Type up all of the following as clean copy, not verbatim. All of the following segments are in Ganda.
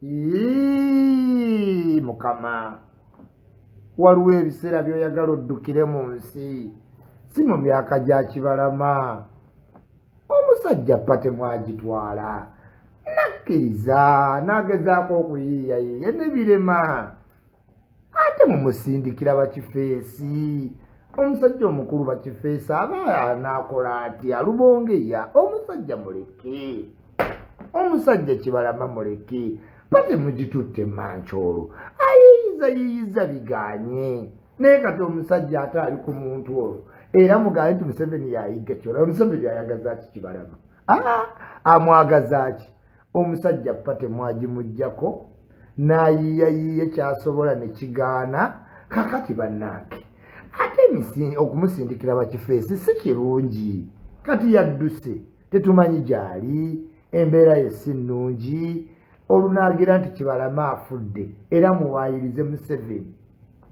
Ii, Mukama, waliwo ebiseera by'oyagala oddukire mu nsi, si mu myaka gya Kibalama. Omusajja party mwagitwala, nakkiriza n'agezaako okuyiiyayiiya ne birema, ate mumusindikira bakifeesi. Omusajja omukulu bakifeesi aba anaakola atya? Lubongeya omusajja muleke, omusajja Kibalama muleke. Party mugitutte mankyolo, ayiyiza yiyiza biganye. Naye kati omusajja ate ali ku muntu olwo, era mugambe nti Museveni yayiga kyola. Museveni ayagaza ki Kibalama? Amwagaza ki omusajja? Party mwagimugjako n'ayiiyayiiye kyasobola ne kigaana. Kakati bannange, ate okumusindikira bakifeesi si kirungi. Kati yadduse, tetumanyi gy'ali, embeera ye si nnungi. Olunaagira nti Kibalama afudde, era muwaayirize Museveni.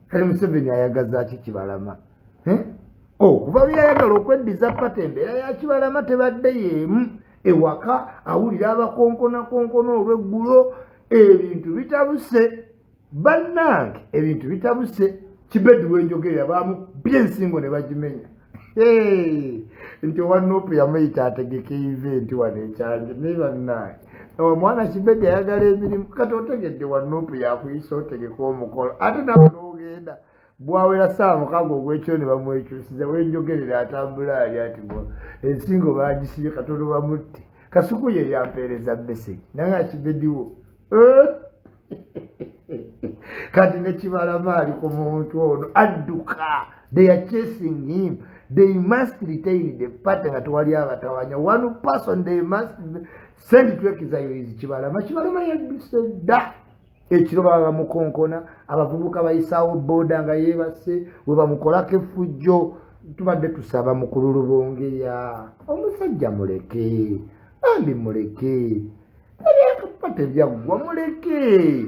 Kati Museveni ayagaza ki Kibalama? Okuva byayagala okweddiza party, embeera ya Kibalama tebadde yeemu. Ewaka awulira abakonkonakonkona olw'eggulo, ebintu bitabuse bannange, ebintu bitabuse. Kibedi wenjogerera bamubye ensingo ne bagimenya nti owa NUP yamuyita ategeke event wano ekyanje. Naye bannange, omwana Kibedi ayagala emirimu. Kati otegedde wa NUP yakuyisa otegeka omukolo, ate nawe n'ogenda bwawera 6:00 ogwekiro ne bamwekyusiza. Wenjogerera atambula ali ati ensingo bagisibye, katono bamutte. Kasuku ye yampeereza message naye akibediwo. Kati ne Kibalama ali ku muntu ono adduka. They are chasing him. They must retain the party nga tewali abatawanya. One person they must send to exile is Kibalama. Kibalama yadduse dda. Ekiro baba bamukonkona, abavubuka bayisaawo boda nga yeebase, we bamukolako effujjo. Tubadde tusaba mukulu Lubongeya, omusajja muleke bambi, muleke. Ebyakapa tebyaggwa, muleke.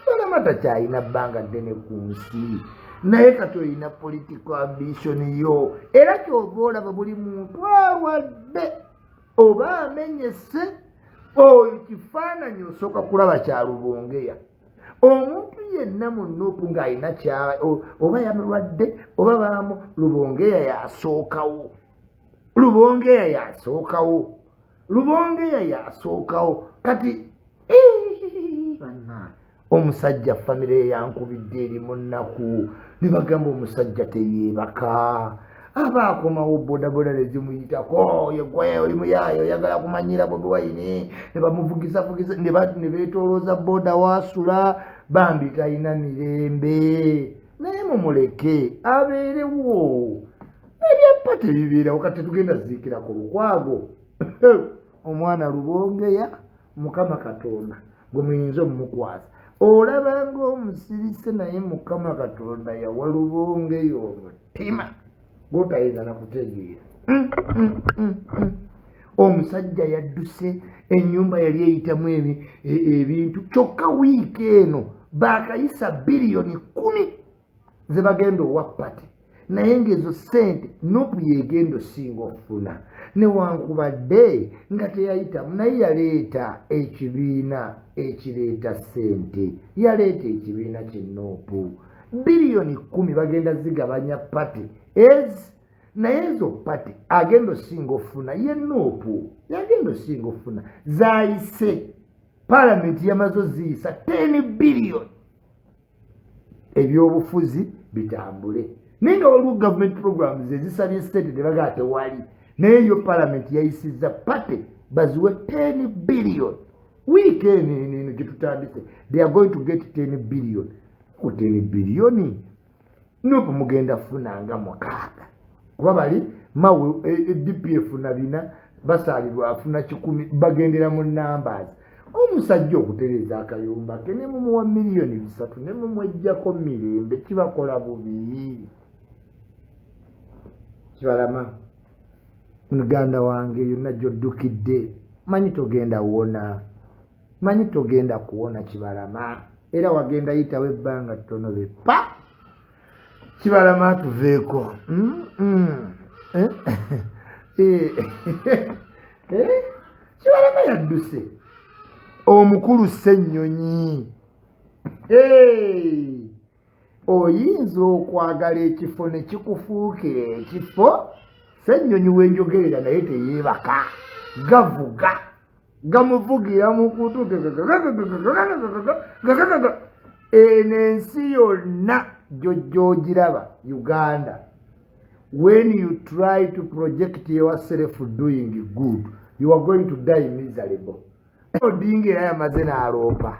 Kibalama takyalina bbanga ddene ku nsi, naye kati olina political ambition yo, era kyova olaba buli muntu alwadde oba amenyese, oyo kifaananyi osooka kulaba kya Lubongeya. Omuntu yenna mu NUP ng'alina oba yamulwadde oba baamu, Lubongeya yasookawo, Lubongeya yasookawo, Lubongeya yasookawo. Kati omusajja famire ye yankubidde eri mu nnaku, ne bagamba omusajja teyeebaka, aba akomawo bodaboda nezimuyitako, yegwe oli muyaayo oyagala kumanyira Bobi Wine, ne bamuvugizavugisa ne beetolooza boda waasula. Bambi talina mirembe, naye mumuleke abeerewo. Ebyappa tebibeerawo. Kati tetugenda ziikira ku Lukwago. Omwana Lubongeya, Mukama Katonda gwe muyinza omumukwasa, olaba ngaomusirise, naye Mukama Katonda yawa Lubongeya omutima gwotayinza nakutegeera. Omusajja yadduse, ennyumba yali eyitamu ebintu. Kyokka wiiki eno baakayisa 10 biliyoni ze bagenda owa party, naye ngaezo sente NUP yegenda osinga okufuna, newankubadde nga teyayitamu, naye yaleeta ekibiina ekireeta sente, yaleeta ekibiina kye NUP. 10 biliyoni bagenda zigabanya party ez, naye ezo party agenda osinga ofuna ye NUP, yagenda osinga ofuna. Zayise palamenti, yamaze oziyisa 10 biliyoni, ebyobufuzi bitambule. Naye nga waliwo government programs ezisabye sente ne bagaa tewali, naye yo palamenti yayisizza party baziwe 10 billion. Wiiki eno eno eno gyetutandise, they are going to get 10 billion. Ku 10 billion NUP mugenda funanga 6, kuba bali mawe DP efuna 400, basaalirwa afuna 100, bagendera mu numbers. Omusajja okutereeza akayumba ke ne mumuwa 3 miliyoni ne mumwejjako mirembe, kibakola bubi. Kibalama muganda wange, yonna gy'oddukidde manyi togenda wona, manyi togenda kuwona Kibalama, era wagenda yitawo ebbanga ttono bepa. Kibalama tuveeko. Eh? Eh? Eh? Kibalama yadduse. Omukulu Ssennyonyi, oyinza okwagala ekifo ne kikufuukira ekifo. Ssennyonyi wenjogerera naye teyeebaka, gavuga gamuvugira mu kutu. Eno ensi yonna gyojjogiraba Uganda, when you try to project yourself doing good, you are going to die miserable. Odinga era yamaze n'aloopa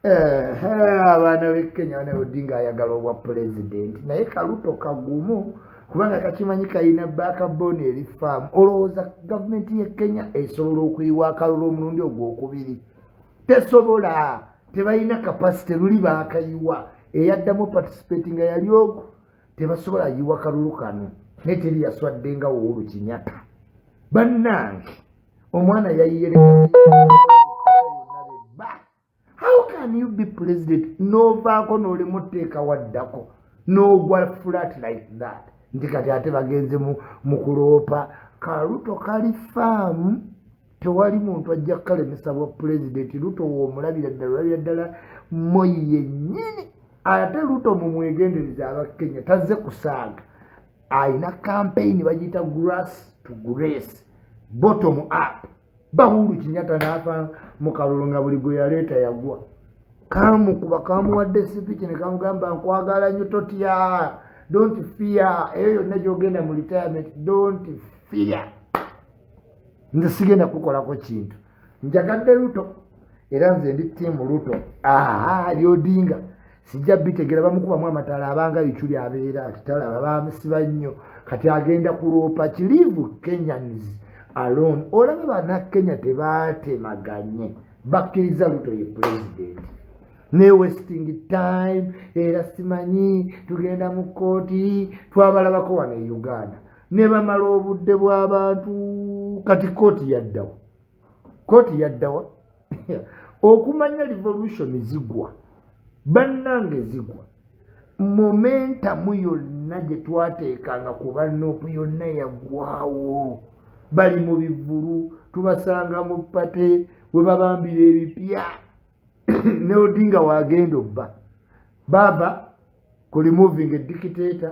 abaana b'e Kenya. Odinga ayagala obwa pulezidenti, naye kaluto kagumu kubanga kakimanyi kalina backbone eri firm. Olowooza gavumenti y'e Kenya esobola okuyiwa akalulu omulundi ogwokubiri? Tesobola, tebalina capacity. Luli baakayiwa, eyaddamu participate nga yali ogwo. Tebasobola yiwa kalulu kano, naye teri yaswadde nga Uhuru Kenyatta. Bannange, omwana yayiye. How can you be president novaako n'olemu tteeka waddako n'ogwa flat like that? Nti kati ate bagenze mu kuloopa. Kaluto kali firm, tewali muntu ajja kukalemesa bwa pulezidenti. Ruto woomulabira ddala, olabira ddala Moyi yennyini. Ate Ruto mumwegendereza, Abakenya, tazze kusaaga. Ayina campaign bagiyita grass to grace, bottom up. Uhuru Kenyatta n'afa mu kalulu nga buli gwe yaleeta yagwa. Kamukuba, kamuwadde speech ne kamugamba, "Nkwagala nnyo, totya, don't fear. Eyo yonna gyogenda mu retirement, don't fear, nze sigenda kukolako kintu." Njagadde Ruto, era nze ndi team Ruto. Ali Odinga sijja bitegera, bamukubamu amataala, abanga Ichuli abeera atitalaba, bamusiba nnyo. Kati agenda kuloopa ki? Leave Kenyans alone. Olabe Bannakenya tebatemaganye, bakkiriza Ruto ye pulezidenti ne wasting time. Era simanyi tugenda mu kooti, twabalabako wano e Uganda ne bamala obudde bw'abantu. Kati kooti yaddawa? Kooti yaddawa? Okumanya revolution zigwa, bannange, zigwa. Momentum yonna gye twateekanga ku ba NUP yonna yagwawo. Bali mu bivulu, tubasanga mu party we babambira ebipya. Ne Odinga wagenda obba baba ku removing dictator,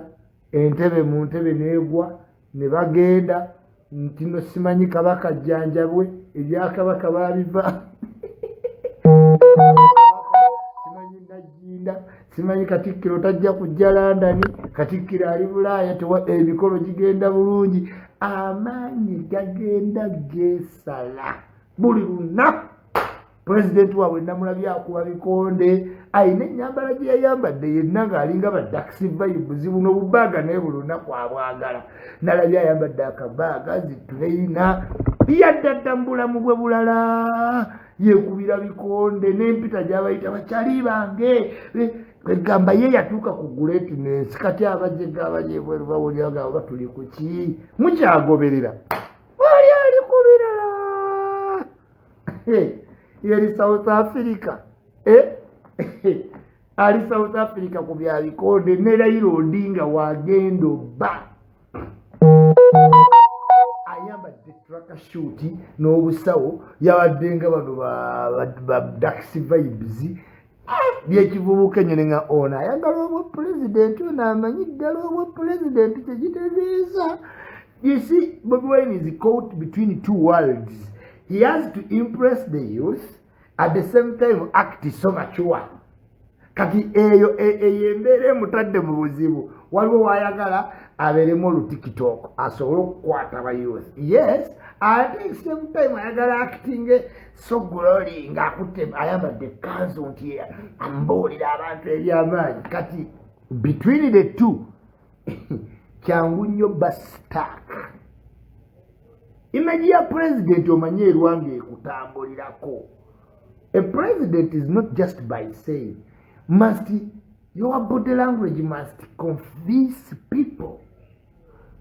entebe mu ntebe neegwa ne bagenda nti no simanyi kabaka jjanjabwe, ebyakabaka babiva, simanyi Najjinda, simanyi katikkiro tajja kujja London, katikkiro ali Bulaaya. Emikolo gigenda bulungi, amaanyi gagenda geesala buli lunaku. Pulezidenti waabwe namulabye akuba bikonde, ayina ennyambala gye yayambadde yenna ng'alinga ba Dax vibes. Buno bubaaga naye buli lunaku abwagala. Nalabye ayambadde akabaaga, zi trainer, yaddadda mu bulamu bwe bulala, yeekubira bikonde n'empita gy'abayita bakyali bange. Kwegamba ye yatuuka ku greatness. Kati abajega abali ebweru bawulira nga oba tuli ku ki, mukyagoberera oli ali ku birala. Yeri South Africa, eh? Ali South Africa ku bya bikonde. Ne Raila Odinga wagenda obba ayambadde tracksuit n'obusawo, yabadde nga bano ba Dax vibes byekivubuka enyo. Nga ono ayagala obwa pulezidenti, ono amanyi ddala obwa pulezidenti kyekitegeeza. You see, Bobi Wine is caught between two worlds. He has to impress the youth, at the same time act so mature. Kati eyo eyo embeera emutadde mu buzibu. Waliwo wayagala abeeremu olutiktok asobole okukwata ba youth, yes, ate same time ayagala acting so glory ng'akutte ayambadde ekkanzu nti ambuulira abantu ebyamaanyi. Kati between the two kyangu nnyo ba stuck. Image ya president omanye erwanga ekutambulirako. A president is not just by saying, must your body language must convince people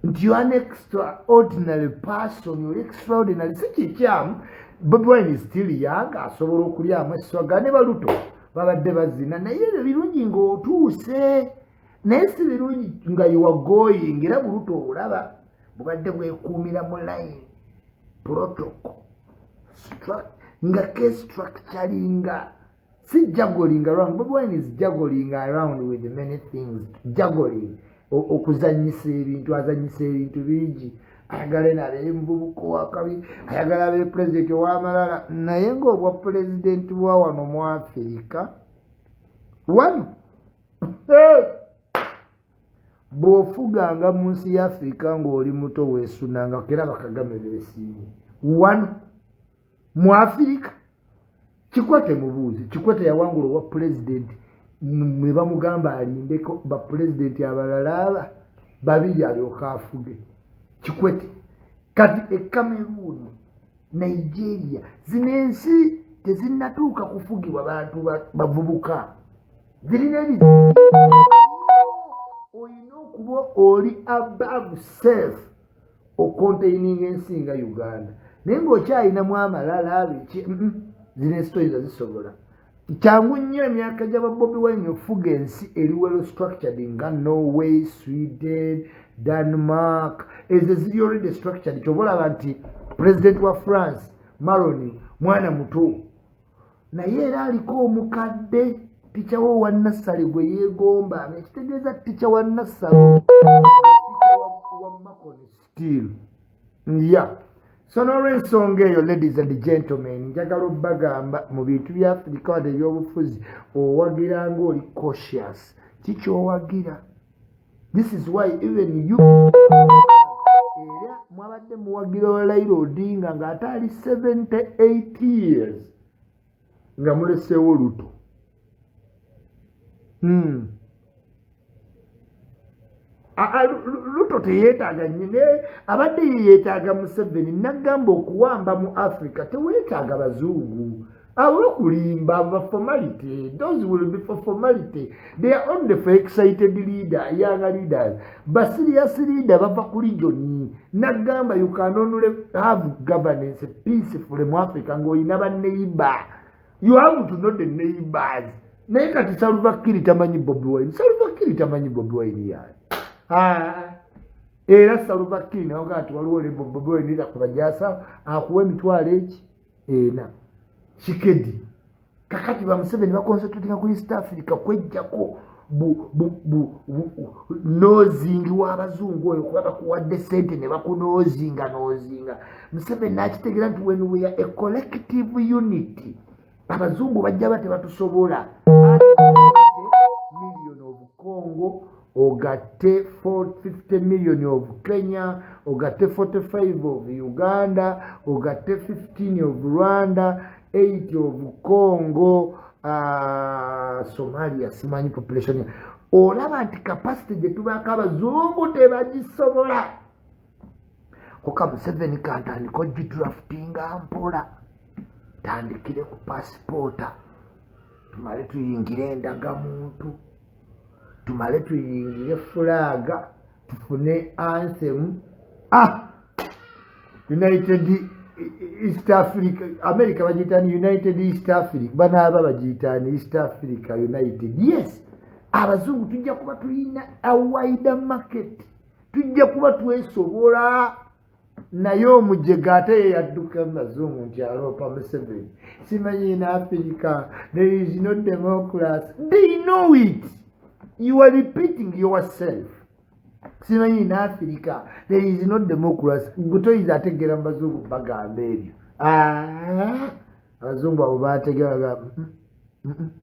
nti you are an extraordinary person. You're extraordinary, si kikyamu. Bobi Wine is still young, asobola okulyamu eswaga. Ne baluto babadde bazina, naye ebyo birungi ng'otuuse, naye si birungi nga you are going. Era buluto obulaba bubadde bwekuumira mu line, protocol. Nga kestructuringa, si juggling around. Bobi Wine is juggling around with many things, juggling, okuzanyisa ebintu, azanyisa ebintu bingi. Ayagala eno abeere muvubuka owakabi, ayagala abeere pulezidenti ow'amalala, naye ng'obwa pulezidenti bwa wano mu Afirika wano, bw'ofuganga mu nsi ya Afirika ng'oli muto, weesunanga era Bakagame beesiimye wano mu Afirika. Kikwete, mubuuzi Kikwete, yawangula obwa pulezidenti mwe bamugamba alindeko bapulezidenti abalala aba babiri alyoka afuge. Kikwete kati e Cameroon, Nigeria, zino ensi tezinnatuuka kufugibwa bantu bavubuka, zirina ebizibu. Olina okuba oli above self ocontaininga ensi nga Uganda, naye ng'okyalinamu amalala biki. Zino ensi toyinza zisobola kyangu nnyo. Emyaka gy'aba Bobi Wine ofuga ensi eri well structured nga Norway, Sweden, Denmark, ezo ziri already structured. Kyoba olaba nti president wa France, Macron, mwana muto, naye era aliko omukadde teacher we owa nursery gwe yeegomba. Ekitegeeza teacher wa nursery wa Macron still, yeah. So n'olwensonga eyo, ladies and gentlemen, njagala obbagamba mu bintu bya Afirika wadde ebyobufuzi, owagira nga oli cautious kikyowagira. This is why even you era mwabadde muwagira Raila Odinga ng'ate ali 78 years, nga muleseewo Ruto. Ruto teyeetaaga nyine, abadde yeyeetaaga Museveni. Nagamba okuwamba mu Africa teweetaaga bazungu abo kulimba ba formality. Those will be for formality. They are only for excited leader, young leaders. Ba serious leader bava ku region. Nagamba you can only have governance peacefully mu Africa ng'olina ba neighbor. You have to know the neighbors. Naye kati Salva Kiir tamanyi Bobi Wine. Salva Kiir tamanyi Bobi Wine yaani. Era Salva Kiir nawe nti waliwo ole Bobi Wine kubajasa akuwa emitwalo eki ena Tshisekedi. Kakati ba Museveni baconcentratinga ku East Africa kwejjako nosing w'abazungu oyo, kuba bakuwadde sente ne bakunosinga nosinga. Museveni nakitegeera nti when we are a collective unity, abazungu bajja ba tebatusobola. Million of Congo, ogatte 50 million of Kenya, ogatte 45 of Uganda, ogatte 15 of Rwanda, 8 of Congo, Somalia simanyi population. Olaba nti capacity gye tubaako abazungu tebagisobola. Koka Museveni kantandika ogidraftinga mpola, tandikire ku pasipoota, tumale tuyingire endagamuntu, tumale tuyingire flag, tufune anthem. United East Africa, America bagiyitani United East Africa, banaaba bagiyitani East Africa United. Yes, abazungu tujja kuba tulina a wider market, tujja kuba twesobola. Naye omujega ate ye yadduka mumazungu nti aloopa Museveni, simanyi in Africa there is no democracy. They know it. You are repeating yourself. Simanyi in Africa there is no democracy. Gutoyiza ategeera mu bazungu bagamba ebyo. Ah, abazungu abo bategera.